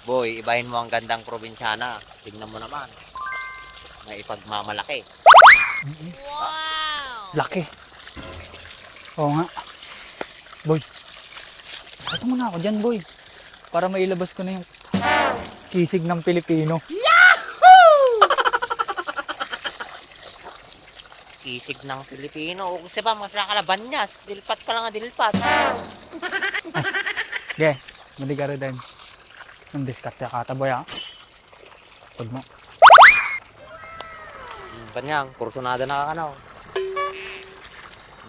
Boy, ibahin mo ang gandang probinsyana. Tingnan mo naman. May ipagmamalaki. Laki. Oo nga. Boy, ito muna ako dyan, boy. Para mailabas ko na yung kisig ng Pilipino. Kisig ng Pilipino. O kasi ba, mas nakalabanyas. Dilpat ka lang nga dilpat. Okay, mali ka rin. Nung discard ya kata, boy, ha? Pag mo. Kanyang, kursunada na kakanaw.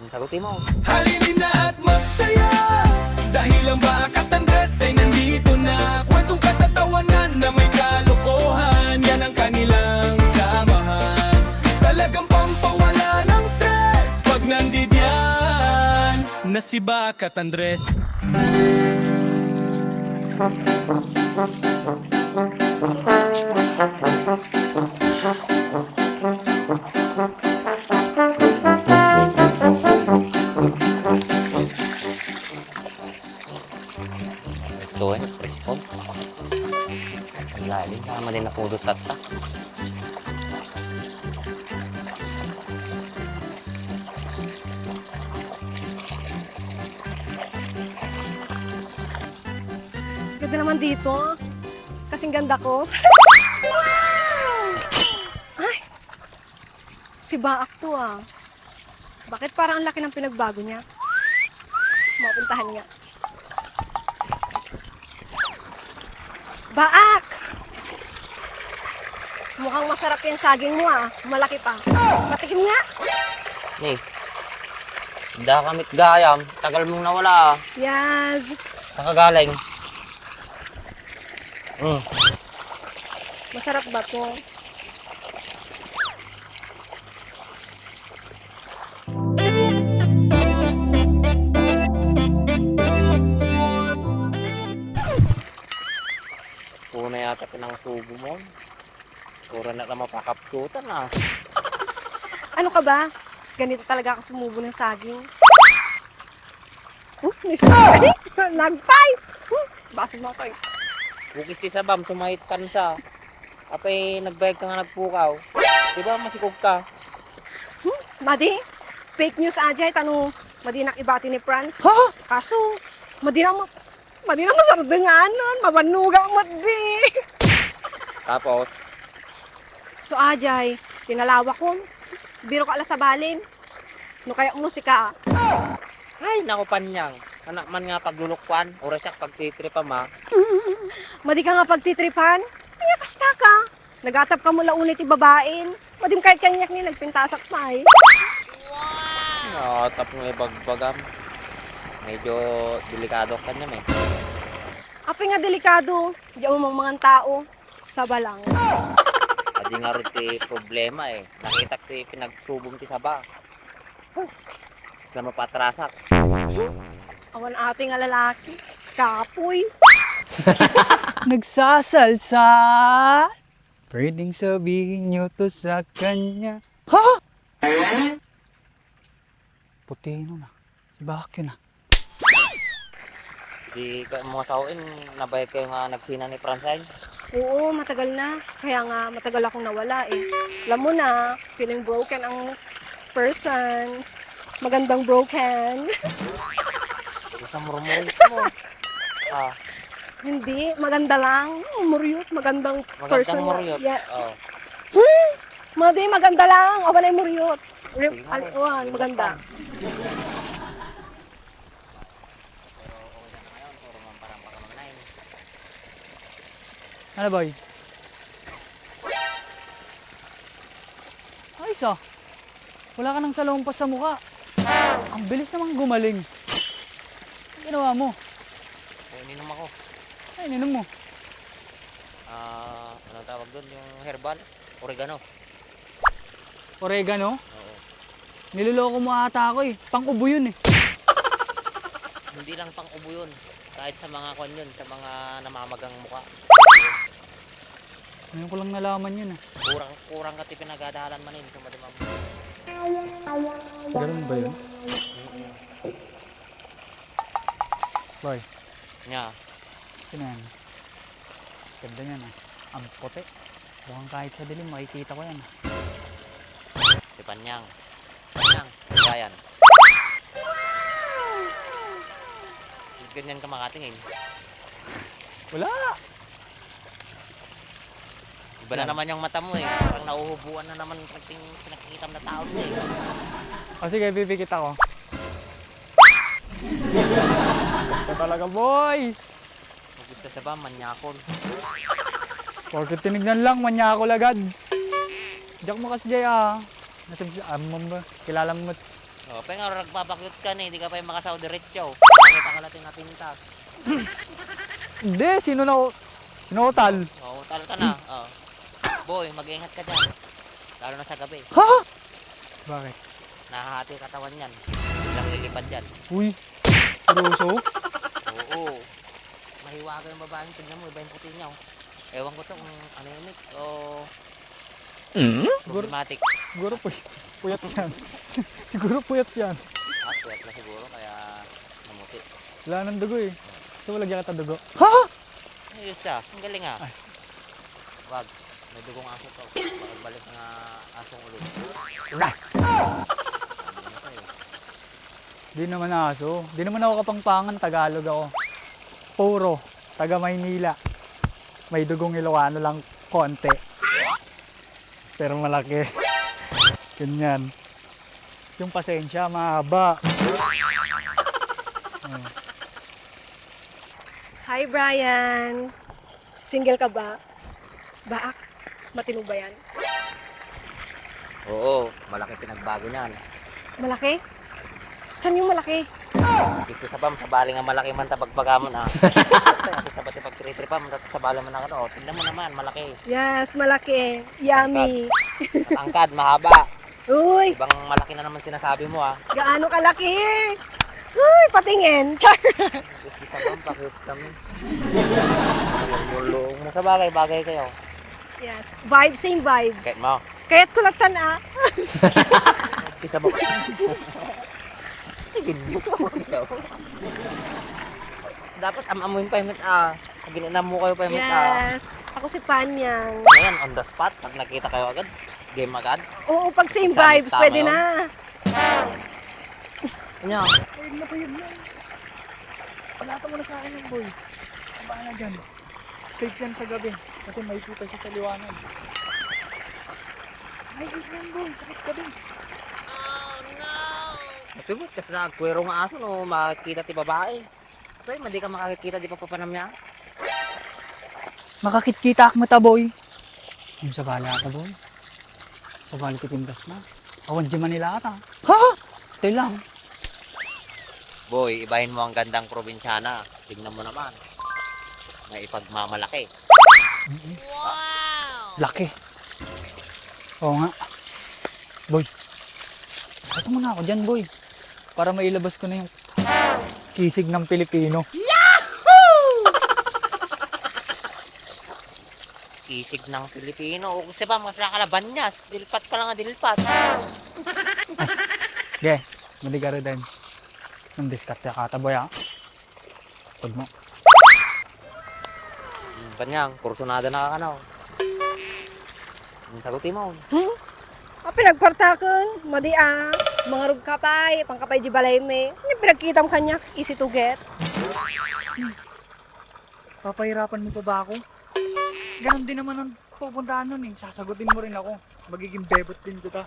Sagutin mo. Halinin na at magsaya dahil ang Bakat Andres ay nandito na. Kwentong katatawanan na may kalokohan, yan ang kanilang samahan. Talagang pampawala ng stress pag nandidyan na si Bakat Andres. Ito eh, presko. Ang lalim, tama din na pudot tata. Ganda naman dito. Kasing ganda ko. Ay! Si Baak to ah. Bakit parang ang laki ng pinagbago niya? Mapuntahan nga. Baak! Mukhang masarap yung saging mo ah. Malaki pa. Patikim nga. Ni, da kamit gayam. Tagal mong nawala ah. Yes. Nakagaling. Masarap ba to? Puna yata pinang subo mo. Pura na ka mapakapsutan ah. Ano ka ba? Ganito talaga ako sumubo ng saging. Nag-five! Baso mo ako eh. Bukis ti sabam, tumahit ka na siya. Apay, nagbayag ka nga nagpukaw. Diba masikog ka? Madi, fake news ajay, tanong madi nakibati ni Franz. Ha? Kaso, madi na masardengan nun, mabanuga ang matbi. Tapos, So ajay, tinalawa ko, biro ka ala sa balin. No kaya musika. ay, naku panyang. Anak man nga paglulukwan, oras siya pagtitripa ma. Madi ka nga pagtitripan, kanya kasta ka. Nagatap ka mula unit ibabain. Madim kahit kanyak ni nagpintasak pa eh. Tap mo bagbagam. Medyo delikado ka niya eh. Api nga delikado, di mo mga tao. Saba lang. Adi nga rin ti problema eh. Nakita ko ti pinagsubong ti saba. Isla mapatrasak. Awan ating nga lalaki. Kapoy. Nagsasalsa. Pwedeng sabihin nyo to sa kanya. Ha? Putino na. Si Bakyo na. Di ka mga sauin, nabayag kayo nga nagsina ni Francine. Oo, matagal na. Kaya nga, matagal akong nawala eh. Alam mo na, feeling broken ang person. Magandang broken. Isang murmurit mo. Ah, Hindi, maganda lang. Muryot, magandang person. magandang muryot. Yeah. Oh. Madi, maganda lang. Awan ay muryot. Sige nga, Awan, maganda. Ano boy? Ayos ah. Wala ka nang salumpas sa mukha. Ang bilis naman gumaling. Ano ginawa mo? Ininom ako. Ay, ininom mo. Anong tawag doon? Yung herbal? Oregano. Oregano? Oo. Niloloko mo ata ako eh. Pang-ubo yun eh. Hindi lang pang ubo yun. Kahit sa mga kwan yun, sa mga namamagang mukha. Ngayon ko lang nalaman yun ah. Kurang ka ti pinagadahalan manin. Sumadimam. Ganun ba yun? Boy, Nya. sino yan? Ganda niyan ah. Ang puti. Mukhang kahit sa dilim makikita ko yan ah. Si Panyang. Panyang, kaya yan. Ganyan ka makatingin. Wala! Iba na naman yung mata mo eh. Parang nauhubuan na naman pinakikita mo na tao mo eh. O sige, pipikit ako. Gusto talaga boy! Kung gusto sa ba, manyakon. Porkit tinignan lang, manyakol agad. Diyak mo kasi Jay ah. Kilala mo. O, pa nga nagpapakyut ka na, hindi ka pa yung makasaw diretso. Nakita ka natin natintas. Hindi, sinuotal. O, talo ka na. O. Boy, mag-ingat ka dyan. Lalo na sa gabi. Ha? Bakit? Nahahati katawan yan. Bilang lilipad dyan. Uy, seryoso? Oo. Mahiwaga yung babae. Tignan mo, iba yung puti niya. Oh. Ewan ko to kung anemic o problematic. Siguro puyat yan. Siguro puyat yan. Puyat na siguro, kaya namuti. Wala nang dugo eh. So lagyan kita dugo. Ha? Ayos ah, ang galing ah. Ay. Wag, may dugong aso to. Pagbalik ng asong ulit. Nah! Di naman aso. Di naman ako kapangpangan, Tagalog ako. Puro, taga Maynila. May dugong Ilocano lang konti. Pero malaki. Ganyan. Yung pasensya, mahaba. Oh. Hi, Brian. Single ka ba? Baak, matino ba yan? Oo, malaki pinagbago niyan. Malaki? Saan yung malaki? Gusto sa bam, sa baling ang malaki man tabagbagamon ah. Ito sa bati pag tritripa mo sa bala mo na ka. Tingnan mo naman, malaki. Yes, malaki. Yummy. Tangkad, mahaba. Uy, Ibang malaki na naman sinasabi mo ah. gaano kalaki? Uy, patingin. Char. Gusto sa bam, pakit kami. Mulong mo sa bagay kayo. Yes, vibes, same vibes. Kahit mo. Kaya't kulatan ah. Isa mo. Dapat amamuin pa yung ah. Ginanam mo kayo pa yung Yes, ako si Panyang. Ngayon, on the spot, pag nakita kayo agad, game agad. Oo, pag same Sabi, vibes, tama pwede yun. na. Ano? Palata mo na sa akin yung boy. Bahala dyan. Safe yan sa gabi. Kasi makikita siya sa liwanag. Ay, yan boy. Sakit ka din. Matubot kasi nagkwero nga aso no, makikita ti babae. So, hindi ka makakikita di pa papanam niya. Makakit-kita ak mata boy. Yung sa bala ata boy. Sa bala titindas na. Awan di Manila ata. Ha? Tay lang. Boy, ibahin mo ang gandang probinsyana. Tingnan mo naman. May ipagmamalaki. Laki. Oo nga. Boy. Ito muna ako dyan boy. Para mailabas ko na yung kisig ng Pilipino. Kisig ng Pilipino. O kasi ba, mas nakalabanyas. Dilpat ka lang nga dilpat. Okay. Maligaro din. Nang diskarte ka boy ha. Pag mo. Panyang, kursunada na ka na. Sagutin mo. Pinagpartakon, madi ah. Mga rug kapay, pangkapay di balay me. Hindi pinagkita mo kanya, easy to get. Papahirapan mo pa ba ako? Ganon din naman ang pupuntahan nun eh. Sasagutin mo rin ako. Magiging bebot din kita.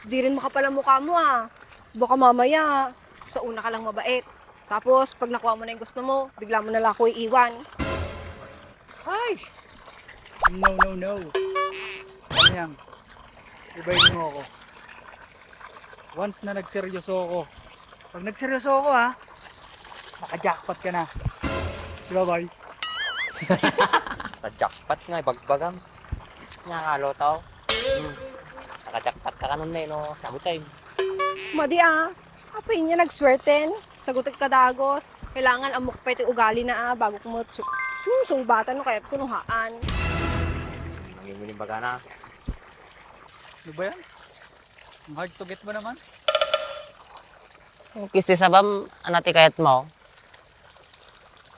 Di rin makapala mukha mo ah. Baka mamaya, sa una ka lang mabait. Tapos, pag nakuha mo na yung gusto mo, bigla mo nala ako iiwan. Hi! No. Kanyang, ibahin mo ako. Once na nagseryoso ako. Pag nagseryoso ako ha, naka-jackpot ka na. Diba boy? Naka-jackpot nga, ibagbagam. Nakakalo tao. Naka-jackpot ka kanun na eh, no? Sagutin. Madi ah. Apay niya nagswerten. Sagutin ka dagos. Kailangan amok pa ito ugali na ah, bago kumot. Sungbatan no, kaya kunuhaan. Nangimuling baga na. Ano ba yan? Ang hard to get mo naman? Kisti sa bam, anati kayat mo?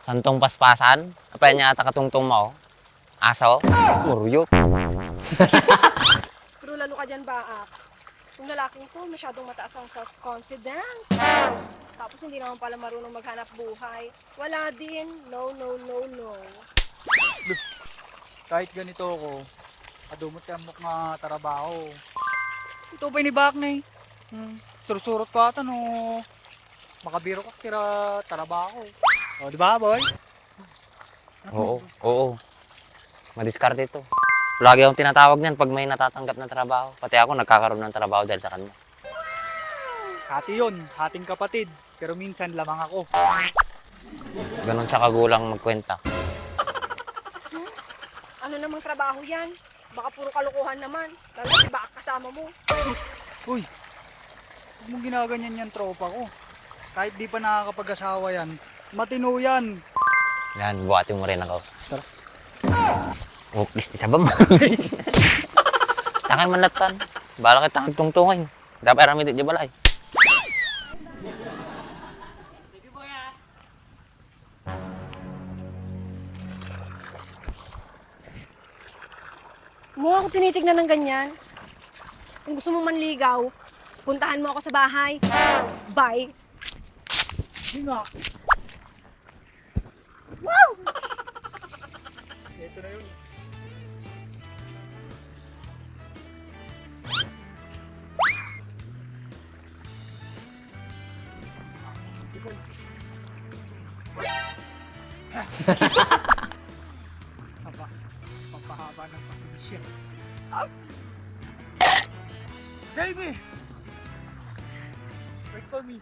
Santong paspasan? Apa niya ata katungtong mo? Aso? Uryot. Pero lalo ka dyan, Baak. Yung lalaking to, masyadong mataas ang self-confidence. Tapos hindi naman pala marunong maghanap buhay. Wala din. No, no, no, no. Kahit ganito ako, adumot ka mo nga trabaho. Ito ba ni Bakney? Surusurot ka ata no. Makabiro ka kira trabaho. O, di ba, boy? Oo. Madiskarte ito. Lagi akong tinatawag niyan pag may natatanggap na trabaho. Pati ako nagkakaroon ng trabaho dahil sa kanya. Hati yun, hating kapatid. Pero minsan lamang ako. Ganon siya kagulang magkwenta. Ano namang trabaho yan? Baka puro kalukuhan naman. Lalo si Baak kasama mo. Uy, huwag mong ginaganyan yan tropa ko. Kahit di pa nakakapag-asawa yan, matino yan. Yan, buhatin mo rin ako. Tara. Oh, please, di sabam. Takay manlatan. Bala kita tungtungin. Dapat rami di balay. Mo ako tinitignan ng ganyan. Kung gusto mong manligaw, puntahan mo ako sa bahay. Bye. Hindi nga. Wow! Ito na yun. Saba, pampahaba ng pakibisya. Baby! Wait for me.